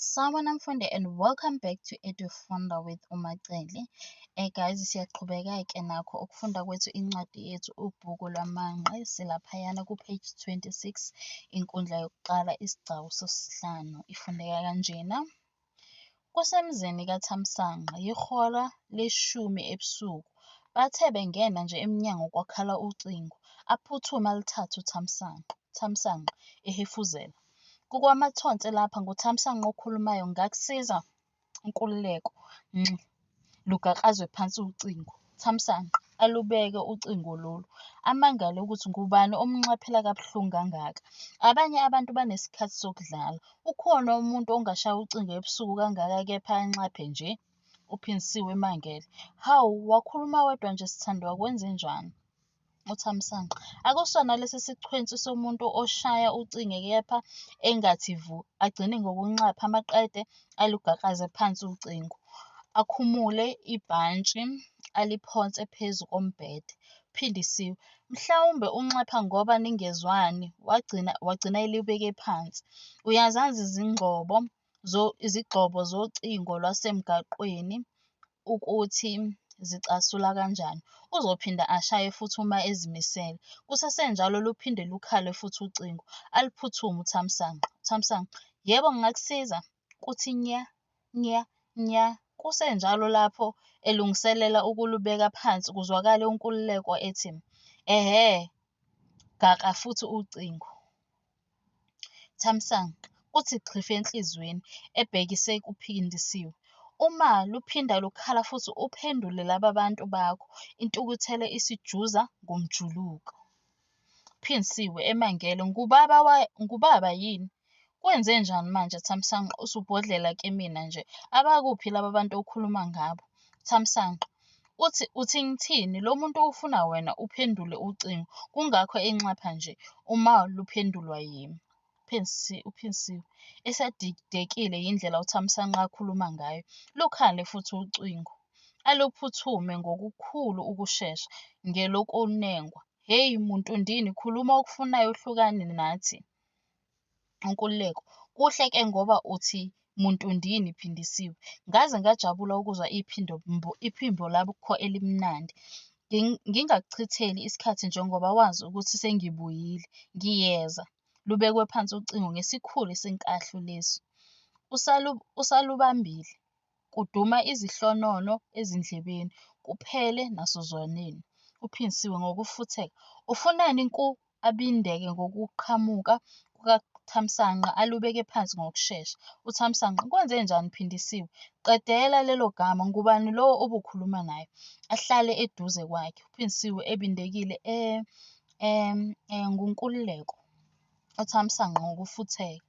Sawubona mfundi and welcome back to EduFunda with uMacele. Guys, siyaqhubeka-ke nakho ukufunda kwethu incwadi yethu Ubhuku Lwamanqe. Silaphayana ku-page 26, inkundla yokuqala, isigcawu sesihlanu. Ifundeka kanjena. Kusemzini kaThamsanqa, yihora leshumi ebusuku. Bathe bengena nje emnyango kwakhala ucingo. Aphuthume aluthathe uThamsanqa. UThamsanqa, ehefuzela. KukwaMathonsi lapha, nguThamsanqa okhulumayo, ngingakusiza? UNkululeko, Nxi, lugakrazwe phansi ucingo. Thamsanqa, alubeke ucingo lolu. Amangale ukuthi ngubani omnxephela kabuhlungu kangaka. Abanye abantu banesikhathi sokudlala. Ukhona umuntu ongashaya ucingo ebusuku kangaka kepha anxaphe nje? UPhindisiwe, emangele. Hawu, wakhuluma wedwa nje sithandwa kwenzenjani? UThamsanqa, Akusona lesi sichwensi somuntu oshaya ucingo kepha engathi vu, agcine ngokunxapha maqede alugakraze phansi ucingo. Akhumule ibhantshi aliphonse phezu kombhede. Phindisiwe, Mhlawumbe unxapha ngoba ningezwani wagcina elubeke phansi. Uyazazi izingxobo zocingo lwasemgwaqeni ukuthi zicasula kanjani. Uzophinda ashaye futhi uma ezimisele. Kusesenjalo luphinde lukhale futhi ucingo. Aluphuthume uThamsanqa. UThamsanqa, Yebo, ngingakusiza? Kuthi nya, nya, nya. Kusenjalo lapho elungiselela ukulubeka phansi kuzwakale uNkululeko ethi, Ehhe, gakra futhi ucingo. Thamsanqa, Kuthi xhifi enhliziyweni, ebhekise kuPhindisiwe. Uma luphinda lukhala futhi uphendule laba bantu bakho. Intukuthelo isijuza ngomjuluko. Phindisiwe, Emangele. Ngubaba yini? Kwenzenjani manje Thamsanqa usubhodlela kimina nje? Abakuphi laba bantu okhuluma ngabo? Thamsanqa, uthi ngithini? Lo muntu ufuna wena uphendule ucingo kungakho enxapha nje. Uma luphendulwa yimi. UPhindisiwe, esadidekile yindlela uThamsanqa akhuluma ngayo. Lukhale futhi ucingo. Aluphuthume ngokukhulu ukushesha, ngelokunengwa. Hheyi muntundini khuluma okufunayo uhlukane nathi. UNkululeko, Kuhle ke ngoba uthi muntundini Phindisiwe. Ngaze ngajabula ukuzwa iphimbo lakho elimnandi. Ngingakuchitheli isikhathi njengoba wazi ukuthi sengibuyile, ngiyeza. Lubekwe phansi ucingo ngesikhulu isinkahlu lesi. Usalubambile, kuduma izihlonono ezindlebeni, kuphele nasozwaneni. UPhindisiwe, ngokufutheka. Ufunani Nku? Abindeke ngokuqhamuka kukaThamsanqa alubeke phansi ngokushesha. UThamsanqa, Kwenzenjani Phindisiwe? Qedela lelo gama, ngubani lowo obukhuluma naye? Ahlale eduze kwakhe. UPhindisiwe, ebindekile. NguNkululeko. UThamsanqa, ngokufutheka.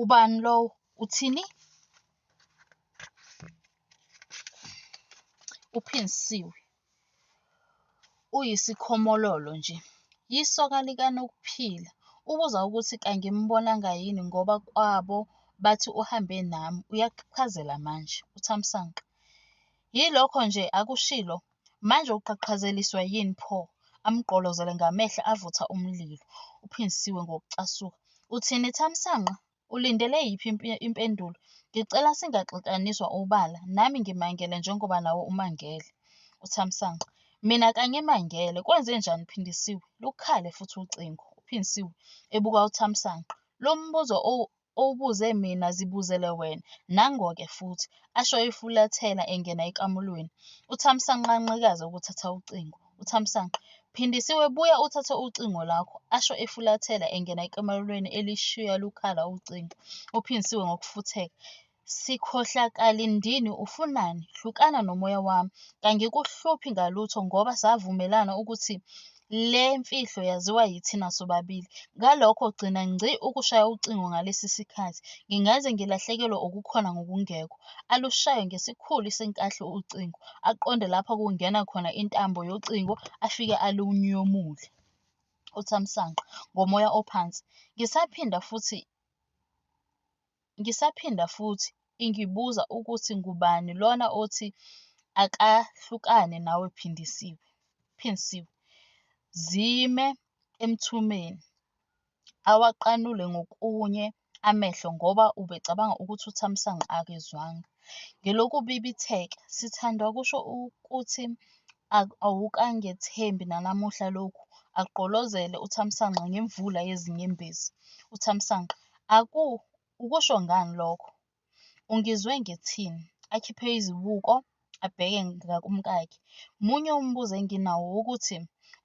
Ubani lowo? Uthini? UPhindisiwe, Uyisikhomololo nje, yisoka likaNokuphila. Ubuza ukuthi kangimbonanga yini ngoba kwabo bathi uhambe nami. Uyaqhaqhazela manje. UThamsanqa, Yilokho nje akushilo? Manje uqhaqhazeliswa yini pho? Amgqolozele ngamehlo avutha umlilo. UPhindisiwe, ngokucasuka. Uthini Thamsanqa? Ulindele yiphi impendulo? Ngicela singaxatshaniswa ubala, nami ngimangele njengoba nawe umangele. UThamsanqa, Mina kangimangele. Kwenzenjani Phindisiwe? Lukhale futhi ucingo. UPhindisiwe, ebuka uThamsanqa. Lo mbuzo owubuze mina zibuzele wena. Nango-ke futhi. Asho efulathela engena ekamelweni. UThamsanqa anqikaze ukuthatha ucingo. UThamsanqa, Phindisiwe buya uthathe ucingo lwakho. Asho efulathela engena ekamelweni elushiya lukhala ucingo. UPhindisiwe, ngokufutheka. Sikhohlakalindini ufunani? Hlukana nomoya wami. Kangikuhluphi ngalutho ngoba savumelana ukuthi le mfihlo yaziwa yithina sobabili. Ngalokho gcina ngci ukushaya ucingo ngalesi sikhathi. Ngingaze ngilahlekelwe okukhona ngokungekho. Alushaye ngesikhulu isinkahlo ucingo. Aqonde lapho kungena khona intambo yocingo afike alunyomule. UThamsanqa, ngomoya ophansi. Ngisaphinda futhi ingibuza ukuthi ngubani lona othi akahlukane nawe Phindisiwe? Phindisiwe, Zime emthumeni, awaqanule ngokunye amehlo ngoba ubecabanga ukuthi uThamsanqa akezwanga. Ngelokubibitheka, "Sithandwa kusho ukuthi awukangethembi nanamuhla lokhu?" Agqolozele uThamsanqa ngemvula yezinyembezi. UThamsanqa, "Ukusho ngani lokho? Ungizwe ngithini?" Akhiphe izibuko abheke ngakumkakhe. "Munye umbuzo enginawo wokuthi,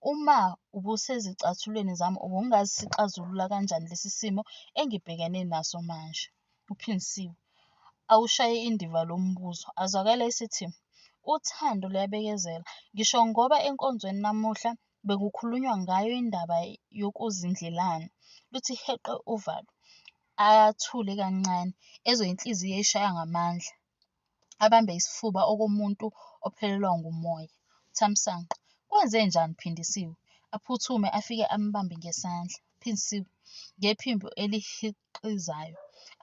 uma ubusezicathulweni zami ubungasixazulula kanjani lesi simo engibhekene naso manje?" UPhindisiwe awushaye indiva lo mbuzo. Azwakale esethi, "Uthando luyabekezela. Ngisho ngoba enkonzweni namuhla bekukhulunywa ngayo indaba yokuzindlelana." Luthi heqe uvalo. Athule kancane, ezwe inhliziyo ishaya ngamandla. Abambe isifuba okomuntu ophelelwa ngumoya. UThamsanqa, "Kwenzenjani Phindisiwe?" Aphuthume afike ambambe ngesandla. UPhindisiwe, ngephimbo elihixizayo,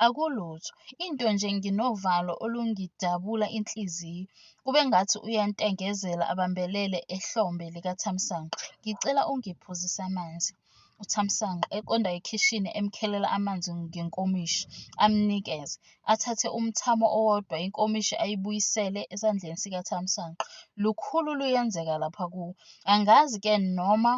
"Akulutho, into nje nginovalo olungidabula inhliziyo." Kubengathi uyantengezela abambelele ehlombe likaThamsanqa. "Ngicela ungiphuzise amanzi." UThamsanqa eqonda ekhishini emkhelela amanzi ngenkomishi, amnikeze. Athathe umthamo owodwa inkomishi ayibuyisele esandleni sikaThamsanqa. "Lukhulu luyenzeka lapha kuwe. Angazi-ke noma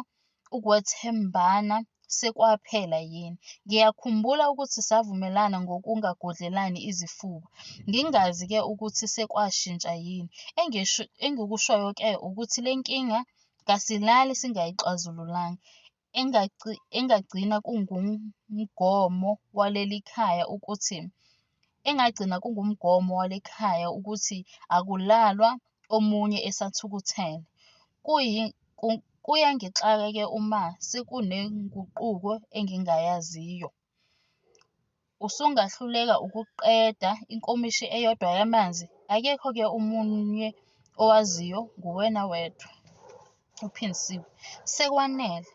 ukwethembana sekwaphela yini? Ngiyakhumbula ukuthi savumelana ngokungagodlelani izifuba, ngingazi-ke ukuthi sekwashintsha yini? Engikushoyo-ke ukuthi le nkinga kasilali singayixazululanga. Engagcina kungumgomo waleli khaya ukuthi Engagcina kungumgomo walelikhaya ukuthi akulalwa omunye esathukuthele. Kuyangixaka-ke uma sekunenguquko engingayaziyo. Usungahluleka ukuqeda inkomishi eyodwa yamanzi? Akekho-ke omunye owaziyo, nguwena wedwa." UPhindisiwe, "Sekwanele."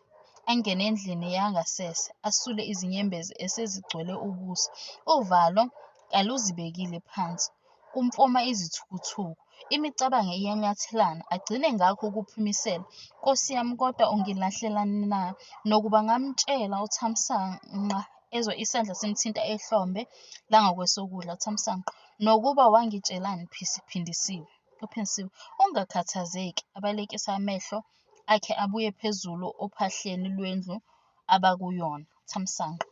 Angene endlini yangasese, asule izinyembezi esezigcwele ubuso. Uvalo kaluzibekile phansi, kumfoma izithukuthuku, imicabango iyanyathelana agcine ngakho ukuphimisela, "Nkosi yami kodwa ungilahlelani na? Nokuba ngamtshela uThamsanqa." Ezwe isandla simthinta ehlombe langakwesokudla. UThamsanqa, "Nokuba wangitshelani Phindisiwe?" UPhindisiwe, "Ungakhathazeki." Abalekise amehlo akhe abuye phezulu ophahleni lwendlu abakuyona. UThamsanqa,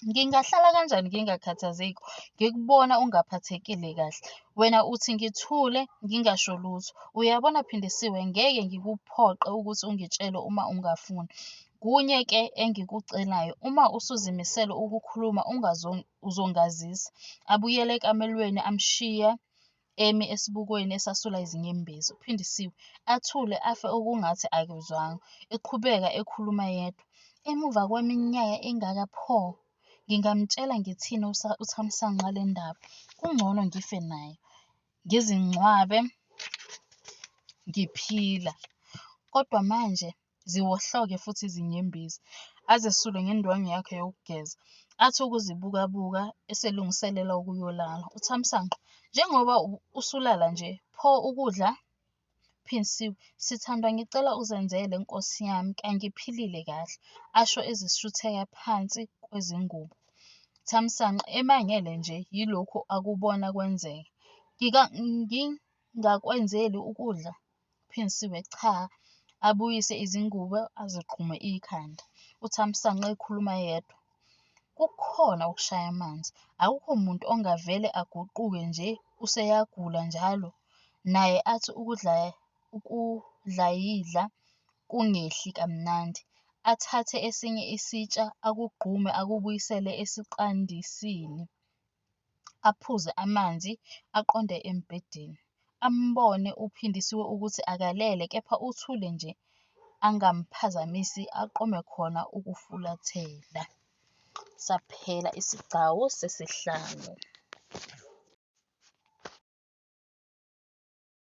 "Ngingahlala kanjani ngingakhathazeki ngikubona ungaphathekile kahle, wena uthi ngithule ngingasho lutho? Uyabona Phindisiwe ngeke ngikuphoqe ukuthi ungitshele uma ungafuni. Kunye-ke engikucelayo, uma usuzimisele ukukhuluma uzongazisa." Abuyele ekamelweni amshiye emi esibukweni esasula izinyembezi. UPhindisiwe athule afe okungathi akezwanga. Eqhubeka ekhuluma yedwa, "Emuva kweminyaka engaka pho? Ngingamtshela ngithini uThamsanqa le ndaba? Kungcono ngife nayo, ngizingcwabe ngiphila. Kodwa manje." Ziwohloke futhi izinyembezi, azesule ngendwangu yakhe yokugeza. Athi ukuzibukabuka eselungiselela ukuyolala. UThamsanqa, "Njengoba usulala nje, pho ukudla?" UPhindisiwe, "Sithandwa ngicela uzenzele nkosi yami kangiphilile kahle." Asho ezishutheka phansi kwezingubo. UThamsanqa emangele nje yilokhu akubona kwenzeka. "Ngingakwenzeli ukudla?" UPhindisiwe, "Cha." Abuyise izingubo azigqume ikhanda. UThamsanqa ekhuluma yedwa, "Kukhona okushaya amanzi. Akukho muntu ongavele aguquke nje useyagula njalo." Naye athi ukudlayidla kungehli kamnandi. Athathe esinye isitsha akugqume akubuyisele esiqandisini. Aphuze amanzi aqonde embhedeni. Ambone uPhindisiwe ukuthi akalele kepha uthule nje angamphazamisi aqome khona ukufulathela. Saphela isigcawu sesihlanu.